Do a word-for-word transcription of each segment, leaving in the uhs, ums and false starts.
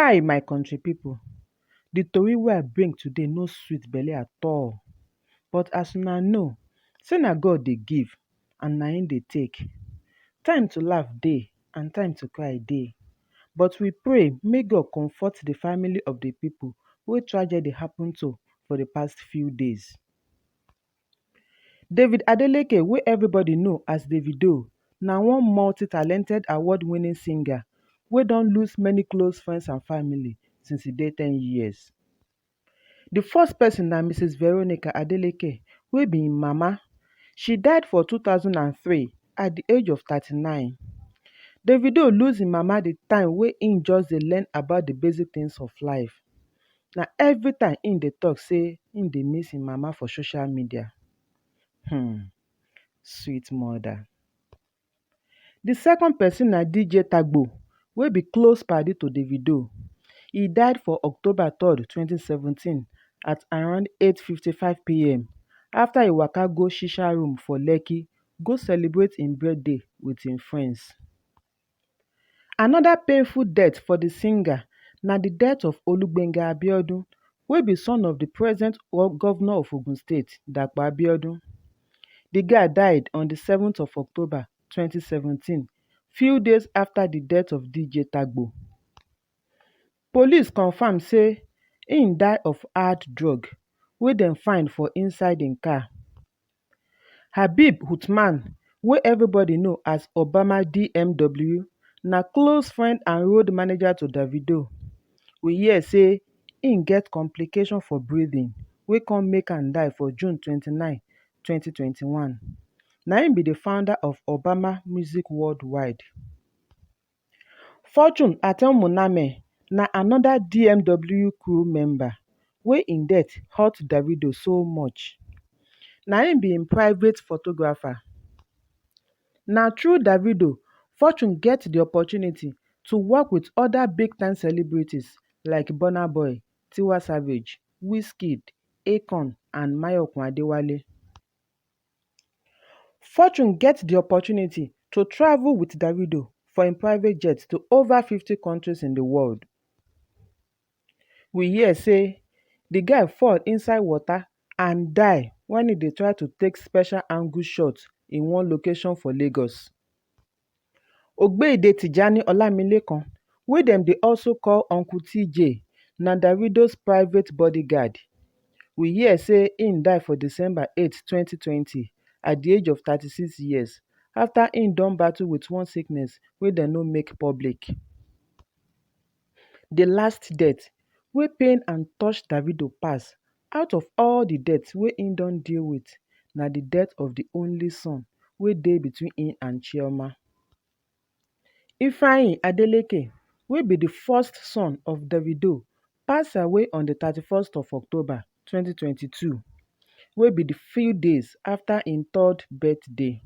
Hi, my country people. The tori wey I bring today no sweet belle at all. But as una know, say na God dey give and na him dey take. Time to laugh dey and time to cry dey. But we pray make God comfort the family of the people wey tragedy happen to for the past few days. David Adeleke, wey everybody know as Davido, na one multi-talented award-winning singer wey don lose many close friends and family since e dey ten years. The first person na Missus Veronica Adeleke, wey be im mama. She died for two thousand and three at the age of thirty-nine. Davido lose im mama the time wey im just dey learn about the basic things of life. Na every time im dey talk say im dey miss im mama for social media. Hmm, sweet mother. The second person na D J Tagbo, wey be close padi to Davido. He died for October third, twenty seventeen at around eight fifty-five p m after he waka go shisha room for Lekki go celebrate im birthday with im friends. Another painful death for the singer na the death of Olugbenga Abiodun, wey be son of the present go- governor of Ogun State, Dapo Abiodun. The guy died on the seventh of October twenty seventeen, few days after the death of D J Tagbo. Police confirm say im die of hard drug wey dem find for inside im car. Habib Uthman, wey everybody know as Obama D M W, na close friend and road manager to Davido. We hear say im get complication for breathing wey come make am die for June twenty-nine, twenty twenty-one. Na im be the founder of Obama Music Worldwide. Fortune Atenmuname na another D M W crew member wey im death hurt Davido so much. Na im be im private photographer. Na through Davido, Fortune get the opportunity to work with other big-time celebrities like Burna Boy, Tiwa Savage, Wizkid, Akon and Mayokun Adewale. Fortune get the opportunity to travel with Davido for im private jet to over fifty countries in the world. We hear say the guy fall inside water and die when he dey try to take special angle shot in one location for Lagos. Ogbeide Tijani Olamilekan, wey dem dey also call Uncle T J, na Davido's private bodyguard. We hear say im die for December eight, twenty twenty, at the age of thirty-six years, after im don battle with one sickness wey dem no make public. The last death wey pain and touch Davido pass out of all the deaths wey im don deal with na the death of the only son wey dey between im and Chioma. Ifeanyi Adeleke, wey be the first son of Davido, pass away on the thirty-first of October twenty twenty-two, wey be the few days after im third birthday.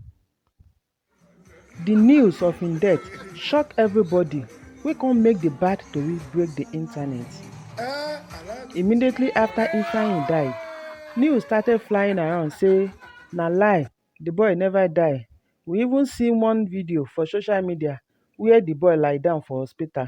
The news of im death shock everybody, wey come make the bad tori break the internet. Immediately after Ifeanyi die, news started flying around say na lie, the boy never die. We even see one video for social media where the boy lie down for hospital.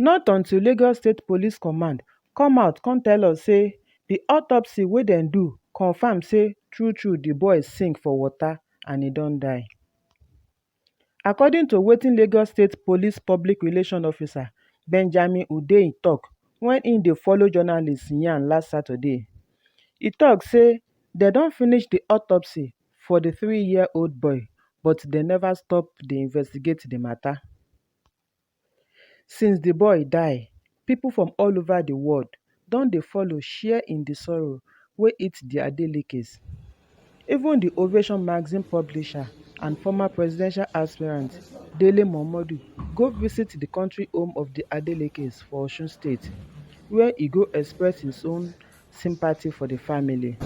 Not until Lagos State Police Command come out come tell us say the autopsy wey dem do confirm say true true the boy sink for water and he don die. According to wetin Lagos State Police Public Relation Officer Benjamin Hundeyin talk when im dey follow journalists yarn last Saturday. E talk say dem don finish the autopsy for the three-year-old boy, but dem never stop dey investigate the matter. Since the boy die, people from all over the world don dey follow share in the sorrow wey hit the Adelekes. Even the Ovation magazine publisher and former presidential aspirant Dele Momodu go visit the country home of the Adelekes for Osun State, where he go express his own sympathy for the family.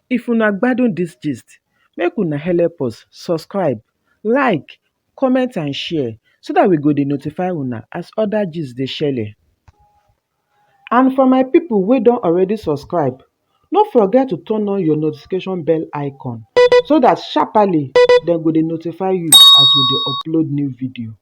If una gbadun this gist, make una help us subscribe, like, comment and share so that we go dey notify una as other gist dey shele. And for my people wey don already subscribe, no forget to turn on your notification bell icon so that sharply dem go dey notify you as we dey upload new video.